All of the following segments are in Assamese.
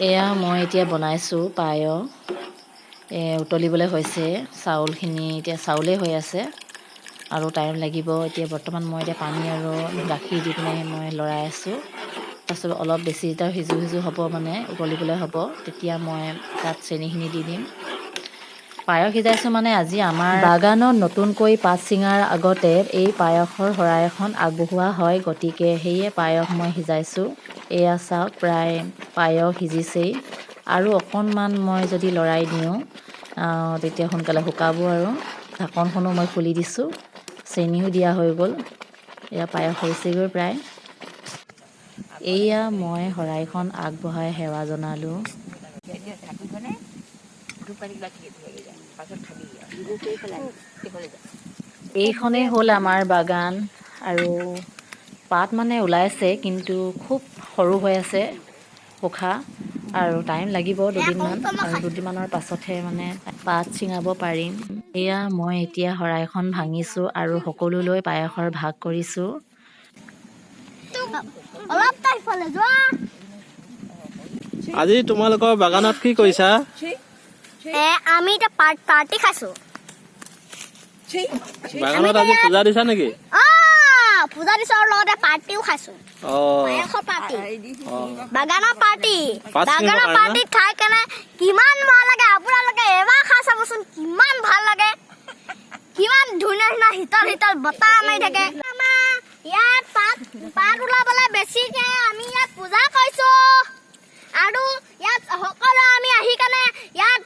এয়া মই এতিয়া বনাইছোঁ পায়স। উতলিবলৈ হৈছে চাউলখিনি, এতিয়া চাউলেই হৈ আছে আৰু টাইম লাগিব। এতিয়া বৰ্তমান মই এতিয়া পানী আৰু গাখীৰ দি পিনে মই লৰাই আছোঁ। তাৰপিছত অলপ বেছি যেতিয়া সিজো সিজো হ'ব, মানে উতলিবলৈ হ'ব, তেতিয়া মই তাত চেনিখিনি দি দিম। পায়স সিজাইছোঁ মানে আজি আমাৰ বাগানত নতুনকৈ পাত ছিঙাৰ আগতে এই পায়সৰ শৰাই এখন আগবঢ়োৱা হয়, গতিকে সেয়ে পায়স মই সিজাইছোঁ। এয়া চাওক, প্ৰায় পায়স সিজিছেই আৰু অকণমান মই যদি লৰাই দিওঁ, তেতিয়া সোনকালে শুকাব। আৰু ঢাকনখনো মই খুলি দিছোঁ, চেনিও দিয়া হৈ গ'ল। এয়া পায়স হৈছেগৈ প্ৰায়। এয়া মই শৰাইখন আগবঢ়াই সেৱা জনালোঁ। এতিয়া থাকিবনে? ধূপকাঠি কিবা পাছত খাবি আৰু। এইখনেই হ'ল আমাৰ বাগান আৰু পাত মানে ওলাইছে, কিন্তু খুব সৰু হৈ আছে পোখা আৰু টাইম লাগিব দুদিনমান আৰু দুদিনমানৰ পাছতহে মানে পাত ছিঙাব পাৰিম। এয়া মই এতিয়া শৰাইখন ভাঙিছোঁ আৰু সকলোলৈ পায়সৰ ভাগ কৰিছোঁ। অলপ তাই ফালে যোৱা। আজি তোমালোকৰ বাগানত কি কৰিছা? আমি এতিয়া পাৰ্টি খাইছো। বাগানত আজি পূজা দিছা নেকি? অ, পূজা দিছো আৰু লগতে পাৰ্টিও খাইছো। পায়সৰ পাৰ্টি। বাগানৰ পাৰ্টি। পাত ছিঙিব বাগানৰ কাৰণে? পাৰ্টিত খাই কেনে কিমান ভাল লাগে, আপোনালোকে এবাৰ খাই চাবচোন, কিমান ভাল লাগে, কিমান ধুনীয়া ধুনীয়া শীতল শীতল বতাহ মাৰি থাকে। আমাৰ ইয়াত পাত পাত ওলাবলৈ বেছিকে আমি ইয়াত পূজা কৰিছো আৰু ইয়াত সকলো আমি আহি কেনে ইয়াত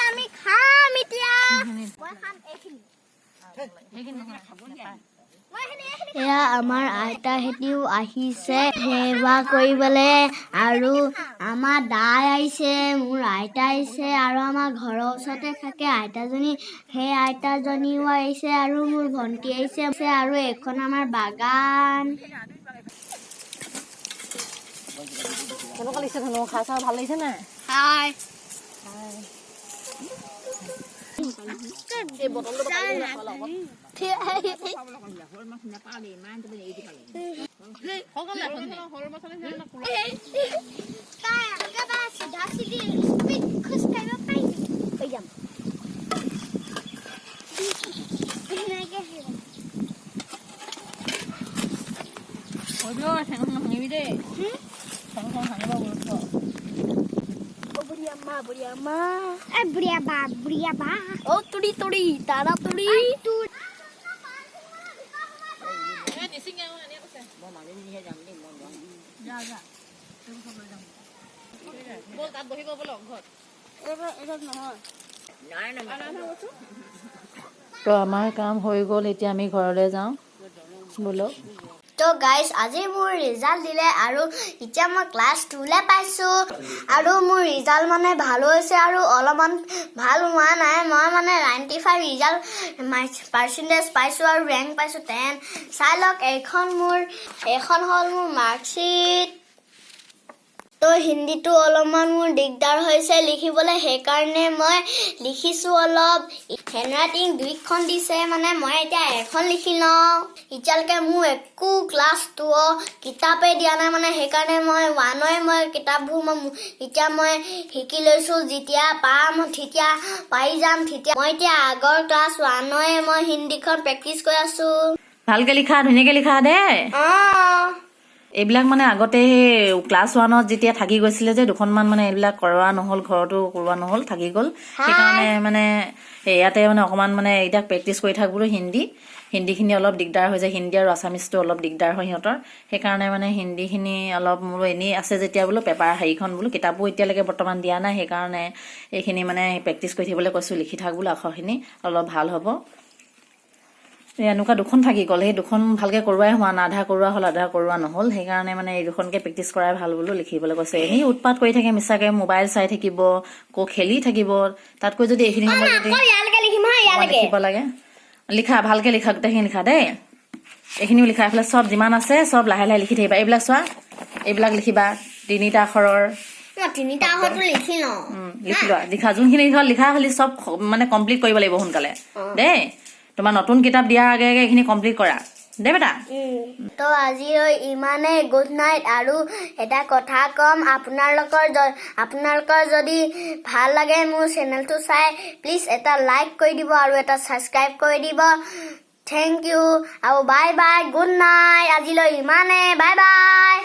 আমি খাম। এতিয়া মই খাম এইখিনি, মই এইখিনি। এয়া আমাৰ আইতাহঁতিও আহিছে সেৱা কৰিবলৈ আৰু আমাৰ দাই আহিছে, মোৰ আইতা আহিছে আৰু আমাৰ ঘৰৰ ওচৰতে থাকে আইতাজনী, সেই আইতাজনীও আহিছে আৰু মোৰ ভণ্টি আহিছে। আৰু এইখন আমাৰ বাগান। কেনেকুৱা লাগিছে ধুনু? খাই চাই ভাল লাগিছে নাই? হাই। এই বটলটো লগত। তাই একেবাৰে চিধা চিধি স্পীড খোজ কাঢ়িব পাৰিবি। হৈ যাম। ধুনীয়াকে হৈ যাম। ভাঙিবি দেই, ভাঙিব গুৰুত্ব। ও বুঢ়ী আম্মা, বুঢ়ী আম্মা, এ বুঢ়ী আব্বা, বুঢ়ী আব্বা, ও তুড়ি তুড়ি তাৰা তুড়ি। ব'ল, তাত বহিব ব'লক ঘৰত। নাই নাই। তো আমাৰ কাম হৈ গ'ল, এতিয়া আমি ঘৰলৈ যাওঁ ব'লক। তো গাইজ, আজি মোৰ ৰিজাল্ট দিলে আৰু এতিয়া মই ক্লাছ 2লৈ পাইছোঁ আৰু মোৰ ৰিজাল্ট মানে ভালো হৈছে আৰু অলপমান ভাল হোৱা নাই। মই মানে 95 ৰিজাল্ট পাৰ্চেণ্টেজ পাইছোঁ আৰু ৰেংক পাইছোঁ 10। চাই লওক, এইখন হ'ল মোৰ মাৰ্কশ্বিট। তো হিন্দীটো অলপমান মোৰ দিগদাৰ হৈছে লিখিবলৈ, সেইকাৰণে মই লিখিছোঁ অলপ। হেণ্ডৰাইটিং দুইখন দিছে, মানে মই এতিয়া এখন লিখি লওঁ। এতিয়ালৈকে মোৰ একো ক্লাছ 2ৰ কিতাপেই দিয়া নাই, মানে সেইকাৰণে মই 1ৰে মই কিতাপবোৰ মই এতিয়া মই শিকি লৈছোঁ। যেতিয়া পাম তেতিয়া পাৰি যাম। তেতিয়া মই এতিয়া আগৰ ক্লাছ 1ৰে মই হিন্দীখন প্ৰেক্টিচ কৰি আছোঁ। ভালকে লিখা, ধুনীয়াকে লিখা দেই। অঁ। এইবিলাক মানে আগতে সেই ক্লাছ 1ত যেতিয়া থাকি গৈছিলে যে দুখনমান, মানে এইবিলাক কৰোৱা নহ'ল, ঘৰতো কৰোৱা নহ'ল, থাকি গ'ল। সেইকাৰণে মানে ইয়াতে মানে অকণমান মানে এতিয়া প্ৰেক্টিচ কৰি থাক বোলো। হিন্দীখিনি অলপ দিগদাৰ হৈ যায়, হিন্দী আৰু আছামিজটো অলপ দিগদাৰ হয় সিহঁতৰ। সেইকাৰণে মানে হিন্দীখিনি অলপ বোলো এনেই আছে যেতিয়া বোলো পেপাৰ হেৰিখন বোলো কিতাপো এতিয়ালৈকে বৰ্তমান দিয়া নাই, সেইকাৰণে এইখিনি মানে প্ৰেক্টিচ কৰি থাকিবলৈ কৈছোঁ। লিখি থাক বোলো, আখৰখিনি অলপ ভাল হ'ব। এই এনেকুৱা দুখন থাকি গ'ল, সেই দুখন ভালকে কৰোৱাই হোৱা নাই, আধা কৰোৱা হ'ল, আধা কৰোৱা নহ'ল। সেইকাৰণে মানে এই দুখনকে প্ৰেক্টিচ কৰাই ভাল বোলো, লিখিবলৈ কৈছে। এনেই উৎপাত কৰি থাকে মিছাকে, মোবাইল চাই থাকিব, আকৌ খেলি থাকিব। তাতকৈ যদি এইখিনি সময়ত যদি অকল ইয়ালৈকে লিখিম হা, অকণমান ইয়ালৈকে। লিখিব লাগে। লিখা, ভালকে লিখা, গোটেইখিনি লিখা দেই। এইখিনিও লিখা, এইফালে চব যিমান আছে চব লাহে লাহে লিখি থাকিবা। এইবিলাক চোৱা, এইবিলাক লিখিবা, তিনিটা আখৰৰ। মই তিনিটা আখৰটো লিখি লওঁ। লিখি লোৱা, লিখা। যোনখিনি লিখা লিখা, খালি চব মানে কমপ্লিট কৰিব লাগিব সোনকালে দেই। তোমাৰ নতুন কিতাপ দিয়াৰ আগে আগে এইখিনি কমপ্লিট কৰা। দে বেটা। তো আজিলৈ ইমানেই, গুড নাইট। আৰু এটা কথা ক'ম, আপোনালোকৰ যদি ভাল লাগে মোৰ চেনেলটো চাই, প্লিজ এটা লাইক কৰি দিব আৰু এটা ছাবস্ক্ৰাইব কৰি দিব। Thank U আৰু বাই বাই, গুড নাইট। আজিলৈ ইমানেই, বাই বাই।